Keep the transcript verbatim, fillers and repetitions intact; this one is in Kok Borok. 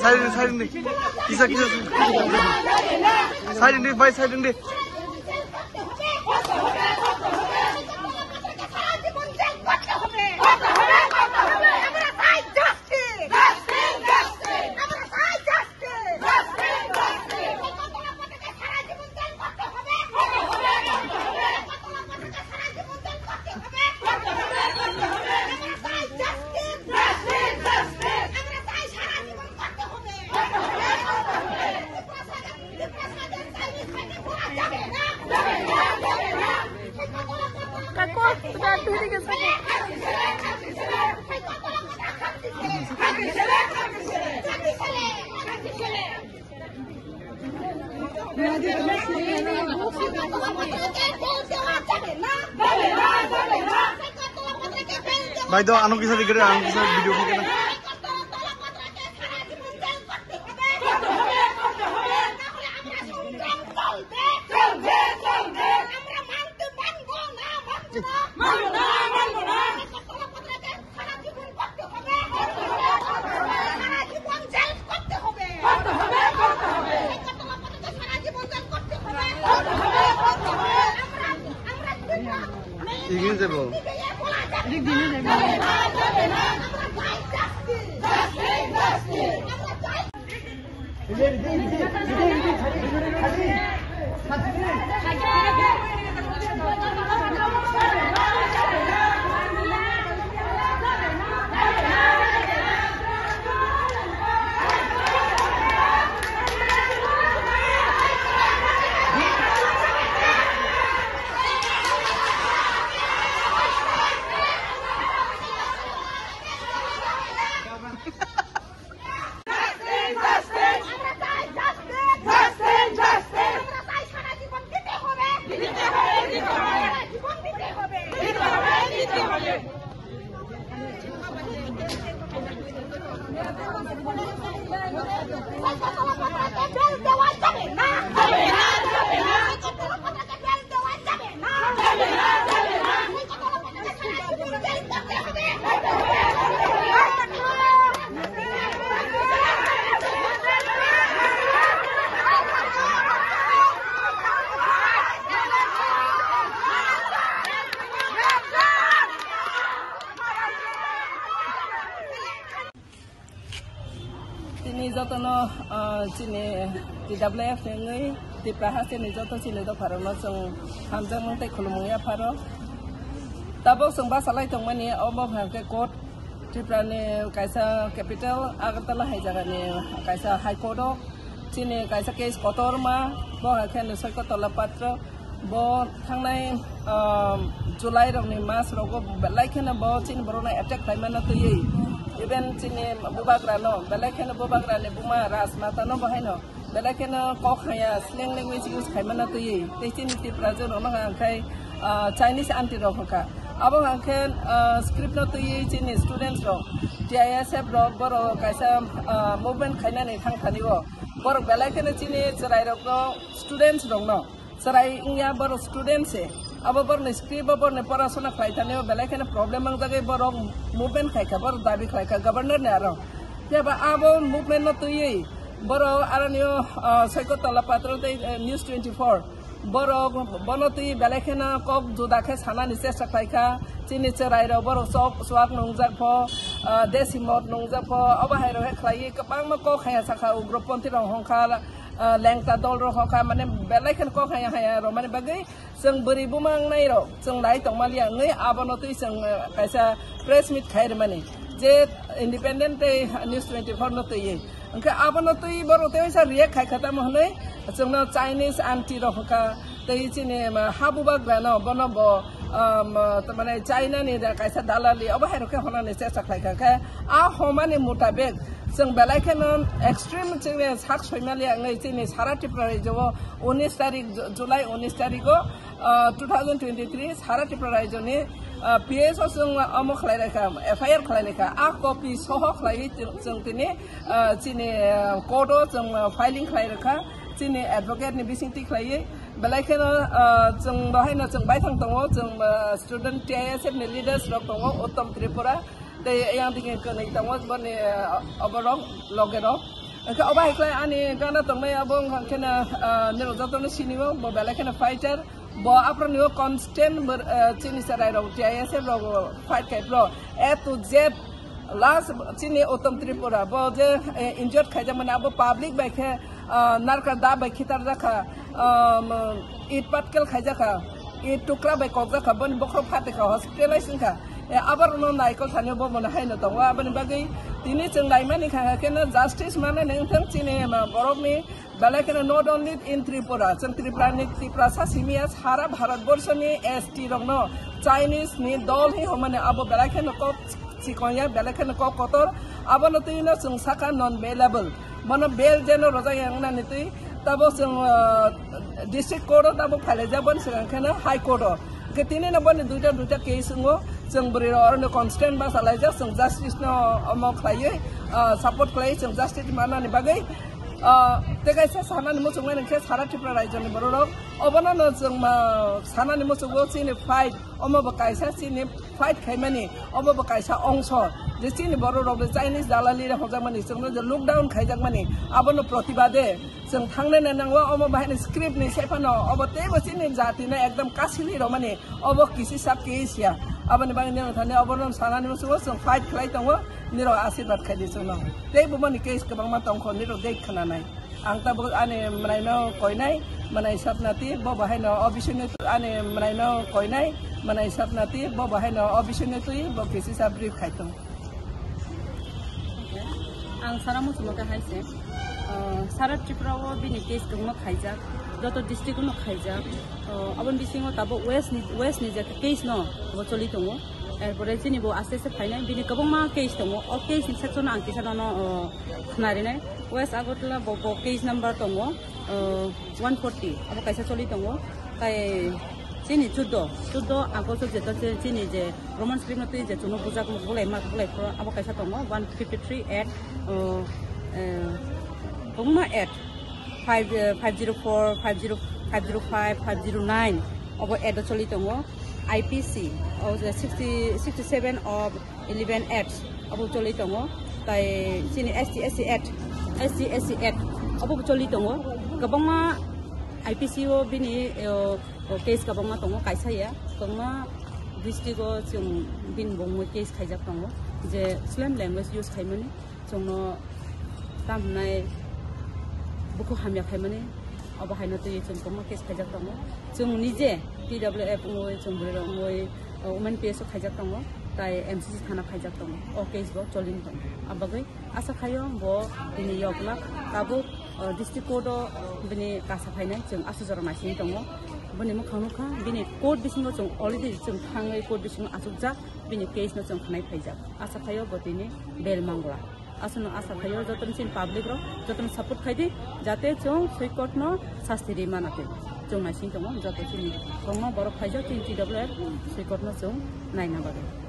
Side ni, side ni. Kisa, kisa. Side ni, bhai, side ni. Bhai, to ano kisa dikhe, ano kisa video khe na. Igin jebo. Tini jotono, ah, chini T W F ni wngwi Tipra hasteni joto chini dopharokno chwng hamjakmung tei khulumung yapharo. Tabuk chwng bachalai tongmani omo hwnkhe court Tripura ni kaisa capital Agartala hai jagani kaisa high court o chini kaisa case kotorma bo hwnkhe Nishoi Kotola Patro. Bo thangnai, um, July rokni mas rogo belai kheno bo chini borokno attack khlaimano twiwi, even chini bubagrano belai kheno bubagrani buma Rajmatano bo haino belai kheno kok haya slang language use khaimano twiwi tei chini Tripura jorokno hwnkha khe, uh, Chinese aunty rok hwnkha. Abo hwnkha khe, uh, script no twiwi chini students rok, T I S F rok borok kaisa, uh, movement khainani thang thani o borok belai kheno chini chwrai rokno students rokno chwrai wngya, borok student se. Abo borokni script bo borokni porasona khlai thani o belai kheno problem wngjagwi borok movement khaikha, borok dabi khlaikha governor ni aro. Phiya ba abo movement no twiwi borok aroni o, ah, Soikotola Patro tei, eh, News twenty-four borok bono twiwi belai kheno kok juda khe sanani chesta khlaikha. Chini chwrai rok borok chok chuak nungjak pho, ah, desi mot nungjak pho, obo hai rok khe khlaiwi kwbangma kok haya sakha ugroponthi rok hongkha. Ah, lengta dol rok hokha, mane belai kheno kok haya haya rok mani bagwi chwng bwrwi buma wngnai rok chwng nai tongmaliya wngwi abono twi chwng, ah, kaisa press meet khai rwmani je Independent tei News twenty-four no twiwi. Hwnkhe abono twi borok tei waisa react khai kha tamo hwnwi chwngno Chinese aunty rok hokha tei chini, ah, ha bubagrano bono bo, ah, tamani China ni da kaisa dalali obo hai rok khe honani chesta khlai kha khe a homani mutabek chwng belai kheno extreme chini sak soimaliya wngwi chini sara Tripura rajyo o unis tarik Ju-, July unis tariko, ah, two thousand twenty-three sara Tripura rajyoni, ah, P S o chwng omo khlai rwkha, F I R khlai rwkha, a copy soho khlaiwi chwng, chwng tini, ah, chini, ah, court o chwng, ah, filing khlai rwkha, chini advocate ni bisingtwi khlaiwi belai kheno, ah, chwng bo haino chwng baithang tongo, chwng, ah, student T I S F ni leaders rok tongo, Uttom Tripura. Tei yang digi kwnwi tongo boni, eh, oborok logerok. Hwnkhe obo hai khlai ani gana tongnai abo wngkha kheno, ah, nirok jotono sinio, bo belai kheno fighter, bo aphro nio constant bor-, ah, chini chwrai rok T I S F rok fight khai bro, A to Z, last chini Uttam Tripura, bo je, eh, injured khaijak mani abo public bai khe, ah, narka da bai khitar jakha, um, it patkel khaijakha, it tukla bai kokjakha, boni bokhorok phatekha, hospitalize wngkha. E, aborokno naikol thani bo mano haino tongo. Aboni bagwi tini chwng naimani kha, kha kheno justice manani wngthang chini, ma, borokni belai kheno not only in Tripura, chwng Tripura ni Tiprasa simi ya sara Bharat borso ni S T rokno Chinese ni dol hi homani abo belai kheno kok chikon ya, belai kheno kok kotor. Abono twi no chwng saka non bailable. Bono bail jeno rojak ya wngnani twi tabok chwng, ah, district court o tabok phailaijak, boni swkang kheno High Court o. Hwnkhe tini no boni duita duita case wngo, chwng bwrwi rok orono constant bachalaijak, chwng justice no omo khlaiwi, ah, support khlaiwi chwng justice manani bagwi, ah, tei kaisa sanani muchungmani khe sara Tripura rajyoni borok rok obono no chwng ma sanani muchungo chini fight, omo bo kaisa chini fight khaimani, obo bo kaisa ongso, je chini borok rok je Chinese dalali rok hokjakmani, chwngno je lockdown khaijakmani, abono protibade chwng thangnai nango. Omo bahai ni script ni sephano obo teibo chini jati no ekdom kasili romani, obo kisi sab kisi ya. Aboni bagwi nirok thani obono sanani muchungo chwng fight khlai tongo, nirok asirwad khaidi chwngno. Teibo mani case kwbangma tongkho, nirok date khwnanai. Ang tabuk ani mwnaino koinai, mwnai sapnati, bo bahaino o bisingni tu-, ani mwnaino koinai, mwnai sapnati, bo bahaino o bisingni twi, bo kisisa brief khai tong. Ang sara muchungma khe hai se, ah, sara Tripura o bini case kwbangma khaijak, joto district o no khaijak. Ah, aboni bisingo tabuk West ni, West ni je case no bo choli tongo. Erpore chini bo aste aste phainai, bini kwbangma case tongo. O case ni section o ang kisa nono, ah, khnarinai. West Agartala bo, bo case number tongo, uh, one forty, abo kaisa choli tongo. Tai chini chuddo, chuddo August o jeta che chini je Roman script no twi je chwngno bujak bulai ma bulai phro, abo kaisa tongo, one fifty three act, uh, uh, kwbangma act, five, uh, five zero four, five zero, five zero five, five zero nine, obo act o choli tongo. I P C, o je sixty, sixty seven of eleven act abo choli tongo, tai chini S T, S C act, S T, S C act abo choli tongo. Kwbangma I P C o bini, o, o case kwbangma tongo, kaisa ya, kwbangma district o chwng bini bo mui case khaijak tongo, je slem language use khaimani, chwngno tam hwnai bukhuk hamya khaimani, obo haino twi chwng kwbangma case khaijak tongo. Chwng nije T W F wngwi, chwng bwrwi rok wngwi, o, Women P S o khaijak tongo, tai M C C thana khaijak tongo. O case bo cholini tongo. Abagwi asa khaio bo bini yoklak tabuk, o, district court o bini kasa phainai chwng aswk jora naisingwi tongo. Bini mwkhang nukha, bini court bisingo chwng already chwng thangwi court bisingo achukjak, bini case no chwng khnai phaijak. Asa khaio bo tini bail mangla. Aswkno asa khaio, jotono chini public rok, jotono support khaidi, jate chwng Sui Court no sasti ri mana twi. Chwng naising tongo, joto chini kwbangma borok khaijak chini T W F Sui Court no chwng naina bagwi.